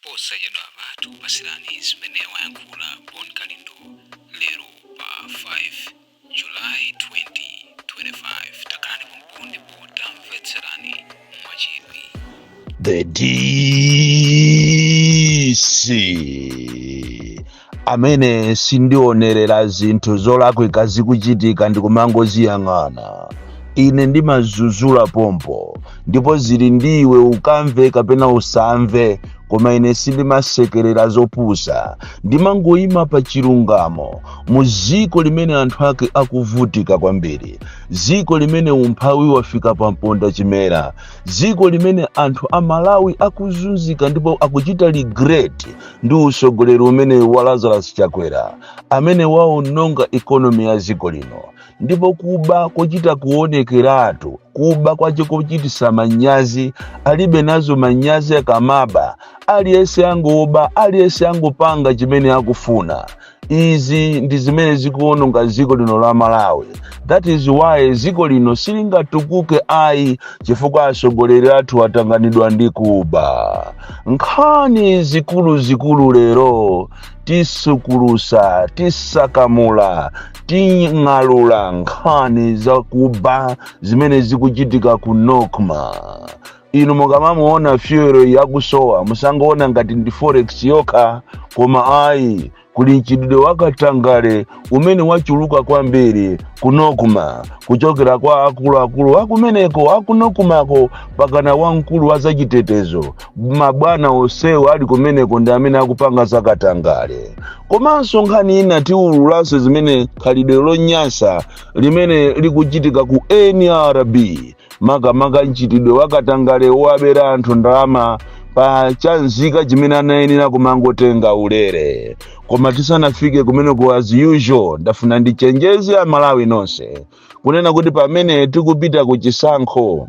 Posachedwapa tikupasirani zimene wayankhula Bon Kalindo lero pa 5 July 2025. Takhalani pompo ndipo tamvetserani mwachidwi. The DC amene sindionerera zinthu zolakwika zikuchitika ndikumangoziyang'ana. Ine ndimazuzula pompo, ndipo zili ndiwe ukamve kapena usamve, koma ine sindimasekerera zopusa. Ndimangoyima pa chilungamo mu ziko limene anthu ake akuvutika kwambiri, ziko limene umphawi wafika pa mponda chimera, ziko limene anthu a Malawi akuzunzika ndipo akuchita regret ndi usogoleri umene wa Lazarus Chakwera, amene waononga economy ya ziko lino. Ndipo kuba kochita kuonekeratu, kuba kwache kochitisa manyazi, alibe nazo manyazi akamaba. Aliyense angoba, aliyense angopanga chimene akufuna. Izi ndi zimene zikuononga dziko lino la Malawi. That is why dziko lino silingatukuke ayi, chifukwa atsogoleri athu atanganidwa ndi kuba. Nkhani zikulu zikulu lero tisukulusa, tisakamula, ting'alula nkhani zakuba zimene zikuchitika ku NOCMA. Inu mukamamuona fuel yakusowa, musangoona ngati ndi forex yokha, koma ayi, kuli mchitidwe wakatangale umene wachuluka kwambiri ku NOCMA, kuchokera kwa akuluakulu akumeneko aku NOCMAko pakana wamkulu wa zachitetezo. Mabwana onsewo ali kumeneko ndi amene akupanga zakatangale. Komanso nkhani ina tiwululanso zimene khalidwe lonyansa limene likuchitika ku NRB, makamaka mchitidwe wakatangale wabera anthu ndalama pa chanzika chimene anayenera kumangotenga ulere. Koma tisanafike kumeneko, as usual, ndafuna ndichenjeze Amalawi nonse kunena kuti pamene tikupita ku chisankho,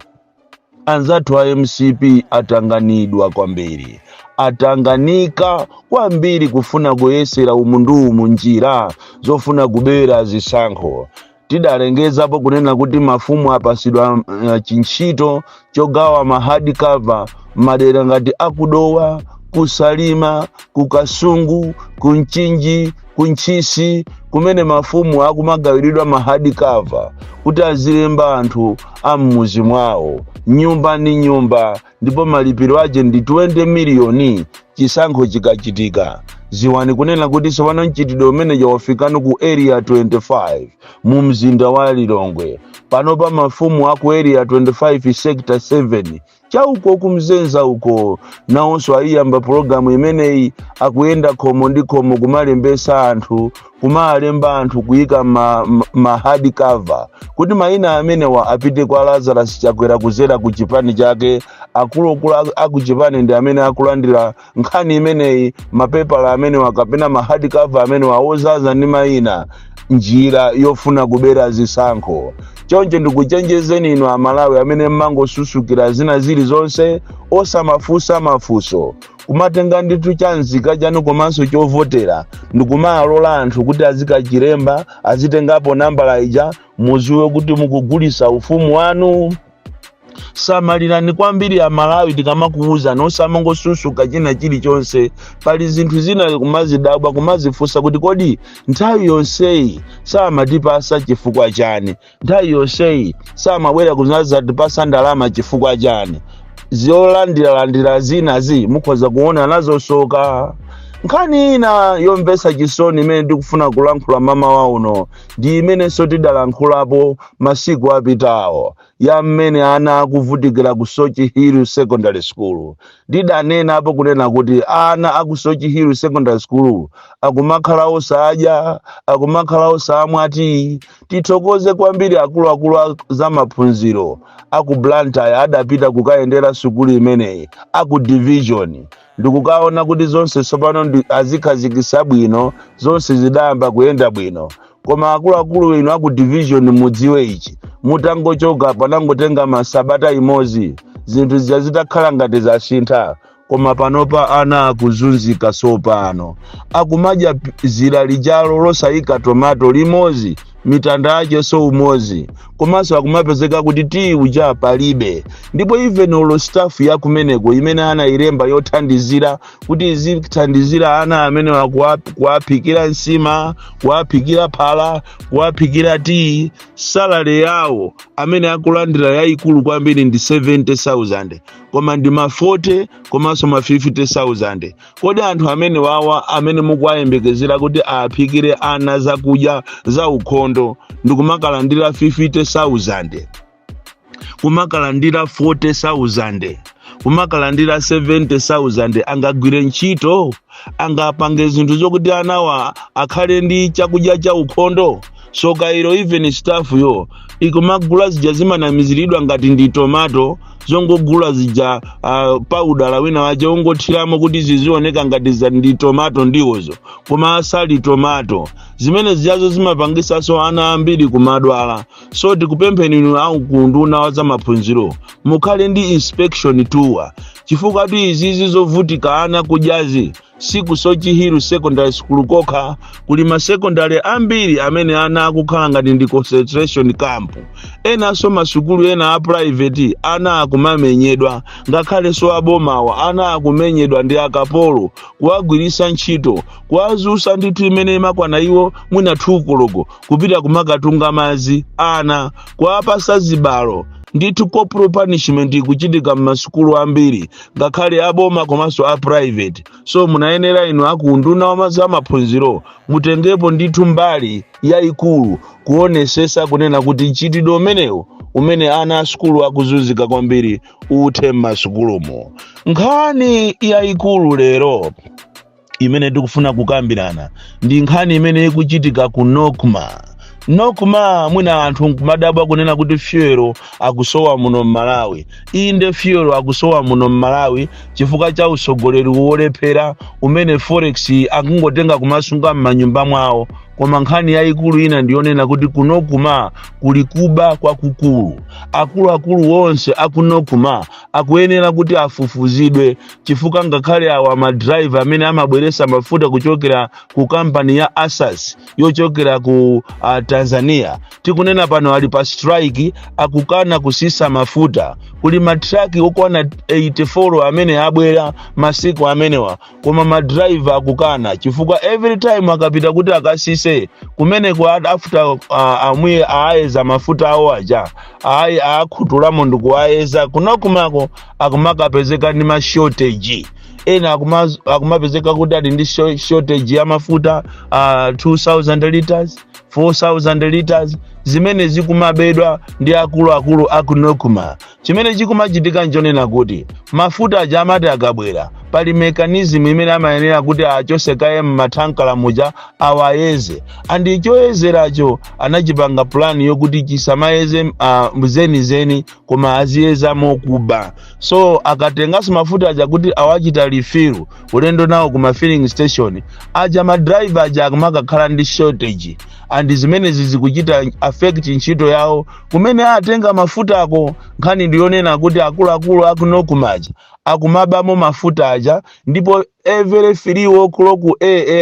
anzathu a MCP atanganidwa kwambiri, atanganika kwambiri kufuna kuyesera umu ndi umu njira zofuna kubera zisankho. Tidalengezapo kunena kuti mafumu apasidwa chintchito chogawa ma hard cover madera ngati akuDowa, kuSalima, kuKasungu, kuMchinji, kuNtchisi, kumene mafumu akumagawiridwa ma hard cover kuti azilemba anthu a mmuzi mwawo nyumba ndi nyumba, ndipo malipiro ache ndi 20 miliyoni chisankho chikachitika. Ziwani kunena kuti tsopano mchitidwe umene wafikano ku Area 25 mu mzinda wa Lilongwe. Panopa mafumu aku Area 25 Sector 7 chauko kumzenza uko nawonso ayiyamba pologalamu imeneyi. Akuyenda khomo ndi khomo kumalembesa anthu, kumalemba anthu, kuyika ma hard cover kuti mayina amenewa apite kwa Lazarus Chakwera kuzera ku chipani chake. Akuluakulu aku chipani ndi amene akulandira nkhani imeneyi, mapepala amenewa kapena ma hard cover amenewa ozaza ndi mayina, njira yofuna kubera zisankho. Choncho ndikuchenjezeni inu Amalawi amene mmangosusukira zina zilizonse osamafunsa mafunso, kumatenga ndithu chanzika chanu komanso chovotera ndikumalola anthu kuti azikachilemba, azitengapo nambala ija, muziwe kuti mukugulisa ufumu wanu. Samalirani kwambiri Amalawi, tikamakuwuzani osamangosusuka china chilichonse. Pali zinthu zina kumazidabwa, kumazifunsa kuti kodi nthawi yonseyi samatipasa chifukwa chani? Nthawi yonseyi samabwera kuzatipasa ndalama chifukwa chani? Zolandiralandira zinazi mukhoza kuona nazosoka. Nkhani ina yomvetsa chisoni imene ndikufuna kulankhula mamawa uno ndi imenenso tidalankhulapo masiku apitawo, ya mmene ana akuvutikira ku Soche Hill Secondary School. Ndidanenapo kunena kuti ana aku Soche Hill Secondary School akumakhala osadya, akumakhala osamwa tii. Tithokoze kwambiri akuluakulu a za maphunziro aku Blantyre adapita kukayendera sukulu imeneyi, aku division, ndikukaona kuti zonse tsopano azikhazikitsa bwino, zonse zidayamba kuyenda bwino. Koma akuluakulu inu aku division, mudziwe ichi: mutangochoka, panangotenga masabata imodzi, zinthu zija zitakhala ngati zasintha. Koma panopa ana akuzunzika sopano, akumadya zira lijalo losayika tomato limodzi. Mitanda yakenso umodzi, komanso akumapezeka kuti tiyi uja palibe. Ndipo even olo staff ya kumeneko imene anayilemba yothandizira kuti izithandizira ana amene kuwaphikira nsima, kuwaphikira phala, kuwaphikira tiyi, salary yawo amene akulandira yayikulu kwambiri ndi 70,000, koma ndi ma 40 komanso ma 50,000. Kodi anthu amene wawa amene mukuwayembekezera kuti aphikire ana zakudya za ukhondo ndikumakalandira 50,000, kumakalandira 40,000, kumakalandira 70,000, angagwire ntchito? Angapange zinthu zokuti anawa akhale ndi chakudya cha ukhondo? So kairo even staff yo ikumagula zija zimanamiziridwa ngati ndi tomato, zongogula zija, powder wina wache ungothiramo kuti zizioneka ngati ndi tomato ndiwozo, koma asali tomato. Zimene zijazo zimapangisanso ana ambiri kumadwala. So tikupempheni inu akunduna wa zamaphunziro, mukhale ndi inspection tour, chifukwa tu izizi zovutika ana kudyazi siku Soche Hill Secondary School kokha. Kuli masekondari ambiri amene ana akukhala ngati ndi concentration camp. Enanso masukulu ena a private ana akumamenyedwa, ngakhalenso abomawa ana akumenyedwa ndi akapolo, kuwagwirisa ntchito, kuwazusa ndithu imene imakwana iwo mwina 2 koloko kupita kumakatunga madzi, ana kuwapasa zibalo ndithu. Corporal punishment ikuchitika m'masukulu ambiri, ngakhale aboma komanso a private. So munayenera inu akunduna wa zamaphunziro mutengepo ndithu mbali yayikulu kuonesesa kunena kuti mchitidwe umenewu umene ana a sukulu akuzunzika kwambiri uthe m'masukulumo. Nkhani yayikulu lero imene tikufuna kukambirana ndi nkhani imene ikuchitika ku NOCMA. NOCMA, mwina anthu nkumadabwa kunena kuti fuel akusowa muno mMalawi. Inde, fuel akusowa muno mMalawi chifukwa cha usogoleri wolephera umene forex akungotenga kumasunga m'manyumba mwawo. Koma nkhani yayikulu ina ndiyonena kuti ku NOCMA kuli kuba kwakukulu. Akuluakulu onse aku NOCMA akuyenera kuti afufuzidwe, chifukwa ngakhale awa ma driver amene amabweresa mafuta kuchokera ku kampani ya Asas yochokera ku Tanzania, tikunena pano ali pa strike, akukana kusisa mafuta. Kuli matraki okwana 84 amene abwera masiku amenewa, koma ma driver akukana chifukwa every time akapita kuti akasise kumeneko, after amwe aayeza mafuta awo aja, ayi aakhutulamo ndikuwayeza, ku NOCMA ko akumakapezeka ndi ma shortage. Ena akumapezeka kuti ali ndi shortage ya mafuta 2000 liters, 4000 liters, zimene zikumabedwa ndi akuluakulu aku NOCMA. Chimene chikumachitika nchonena kuti mafuta aja amati akabwera, pali mechanism imene amayenera kuti achose kaye mmathankala muja, awayeze, and choyezeracho anachipanga plan yokuti chisamayeze zenizeni, koma aziyeza mokuba. So akatenganso mafuta aja kuti awachita refill ulendo nawo kuma filling station aja, ma driver aja akumakakhala ndi shortage, and zimenezi zikuchita affect ntchito yawo kumene atenga mafutako. Nkhani ndiyonena kuti akuluakulu aku NOCMA aja akumabamo mafuta aja, ndipo every 3 o'clock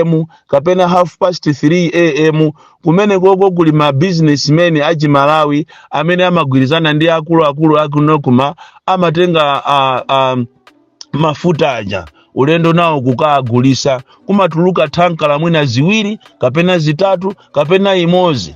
am kapena half past 3 am kumene koko kuli ma businessmen achi Malawi amene amagwirizana ndi akuluakulu aku NOCMA, amatenga mafuta aja ulendo nawo kukagulisa. Kumatuluka thankala mwina ziwiri kapena zitatu kapena imodzi,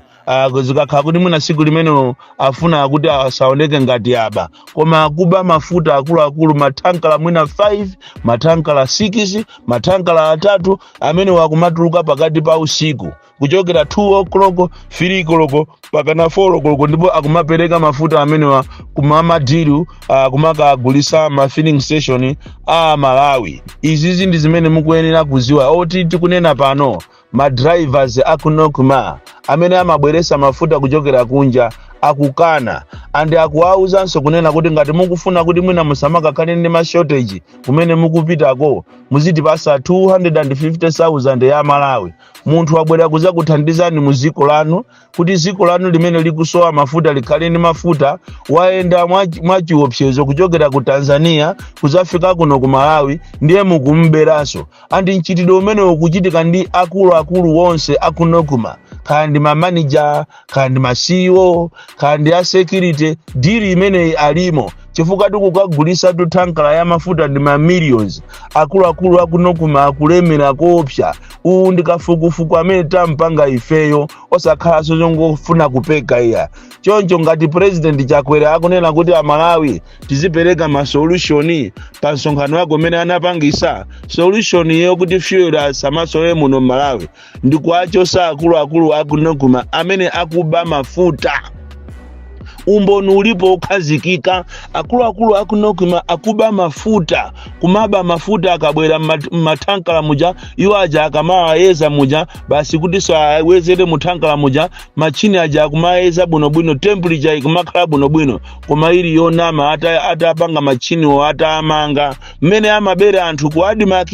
zikakhala kuti mwina siku limene afuna kuti asaoneke ngati aba, koma akuba mafuta akuluakulu, mathankala mwina 5, mathankala 6, mathankala atatu amene wakumatuluka pakati pa usiku kuchokera 2 o'clock, 3 o'clock pakana 4 o'clock, ndipo akumapereka mafuta amenewa kumamadiru, kumakagulisa ma filling station a Malawi. Izizi ndi zimene mukuyenera kuziwa oti tikunena pano ma drivers aku NOCMA amene amabweresa mafuta kuchokera kunja akukana, and akuwawuzanso kunena kuti ngati mukufuna kuti mwina musamakakhale ndi ma shortage kumene mukupitako, muzitipasa 250,000 ya Malawi. Munthu wabwera kuzakuthandizani mu ziko lanu kuti ziko lanu limene likusowa mafuta likhale ndi mafuta, wayenda mwachiopsezo kuchokera ku Tanzania kuzafika kuno ku Malawi, ndiye mukumberanso. And mchitidwe umene ukuchitika ndi akuluakulu onse aku NOCMA. Nkhani ndiyonena kuti akuluakulu onse aku NOCMA Kaya ndi mamanija, kaya ndi ma CEO, kaya ndi a security, deal imeneyi alimo, chifukwa tikukagulisa thankala ya mafuta ndi ma millions. Akuluakulu aku NOCMA akulemera koopsa. Uwu ndi kafukufuku amene tampanga ifeyo, osakhalanso zongofuna kupeka iya. Choncho ngati President Chakwera akunena kuti Amalawi tizipereka ma solution pa msonkhano wake umene anapangisa, solution yokuti fuel asamasowe muno Malawi ndi kuachosa akuluakulu aku NOCMA amene akuba mafuta. Umboni ulipo okhazikika. Akuluakulu aku NOCMA akuba mafuta, kumaba mafuta. Akabwera mmathankala muja, iwo aja akamawayeza muja basi kuti so awezere muthankala muja, machini aja akumayeza bwinobwino, temperature ikumakhala bwinobwino, koma ili yonama. Atapanga machiniwo, atamanga mmene amabera anthu ku ADMARC,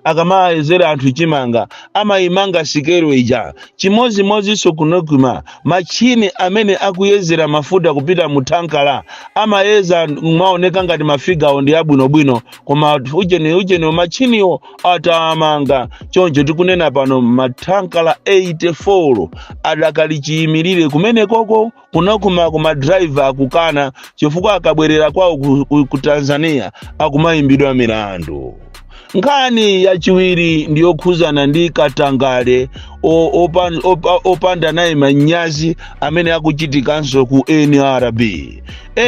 akamayezera anthu chimanga amayimanga sikelo ija. Chimozimozinso ku NOCMA, machini amene akuyezera mafuta kupita mu thankala amayeza mwaoneka ngati mafigawo ndi abwinobwino, koma ujeni ujeni machiniwo atamanga. Choncho tikunena pano mathankala 84 adakali chiyimirire kumenekoko ku NOCMA. Kuma driver akukana chifukwa akabwerera kwawo ku Tanzania akumayimbidwa milandu. Nkhani yachiwiri ndiyokhuzana ndi katangale opanda naye manyazi amene akuchitikanso ku NRB.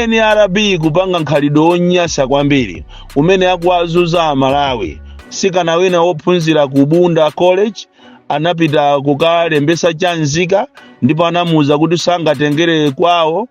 NRB kupanga nkhalidwe wonyasa kwambiri umene akuwazuza Amalawi. Sikana wina wophunzira ku Bunda College anapita kukalembesa chanzika, ndipo anamuwuza kuti sangatengere kwawo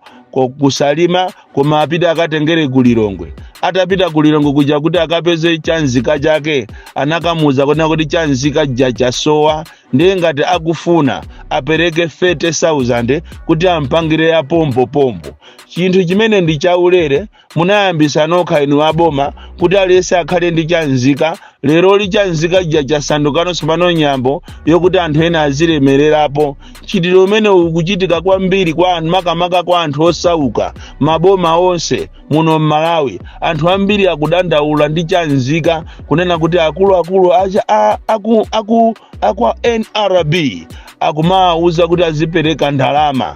kusalima, koma apite akatengere ku Lilongwe. Atapita ku Lilongwe kuja kuti akapeze chanzika chake, anakamuwuza kunena kuti chanzika ja chasowa, ndiye ngati akufuna apereke 30,000 kuti ampangire ya pompopompo. Chinthu chimene ndi chaulere munayambisa nokha inu aboma kuti aliyense akhale ndi chanzika. Lero lichanzika ja chasandukanso pano nyambo yokuti anthu ena azilemererapo. Chitiro umene ukuchitika kwambiri kwa anthu, makamaka kwa anthu osauka. Maboma onse muno mMalawi anthu ambiri akudandaula ndi chanzika, kunena kuti akuluakulu acha aku NRB akumawuza kuti azipereka ndalama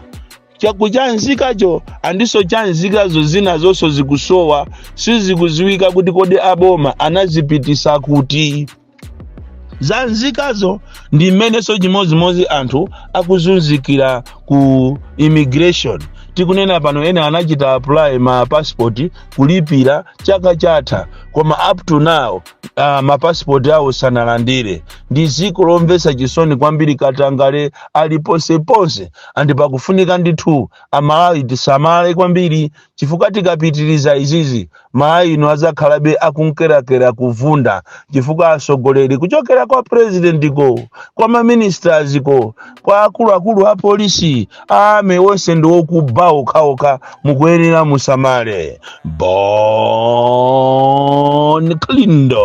chakuchanzikacho. Andiso chanzikazo zina zonso zikusowa, sizikuziwika kuti kodi aboma anazipitisa kuti zanzikazo. Ndi mmenenso chimozimozi anthu akuzunzikira ku immigration. Tikunena pano ena anachita apply ma passport, kulipira chaka chatha, koma up to now ma passport awo sanalandire. Ndi dziko lomvetsa chisoni kwambiri, katangale ali ponseponse, and pakufunika ndithu Amalawi tisamale kwambiri, chifukwa tikapitiriza izizi Malawi ino azakhalabe akunkerakera kuvunda, chifukwa atsogoleri kuchokera kwa president ko, kwa ma ministers ko, kwa akuluakulu a polisi, ame wonse ndi wokuba okhaokha. Mukuyenera musamale. Bon Kalindo,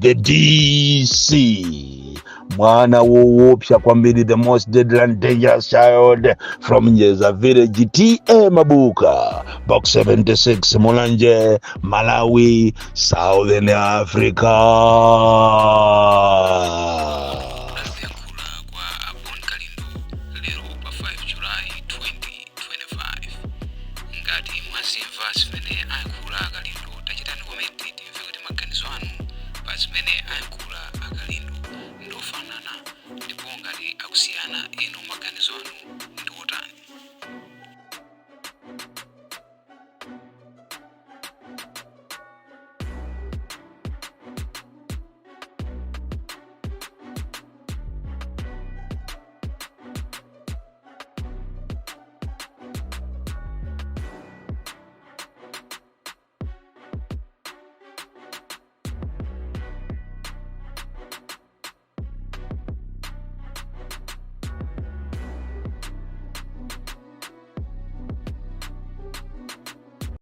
the DC, mwana woopsa kwambiri, the most deadly and dangerous child from Njeza village, TA Mabuka, Box 76, Mulanje, Malawi, Southern Africa.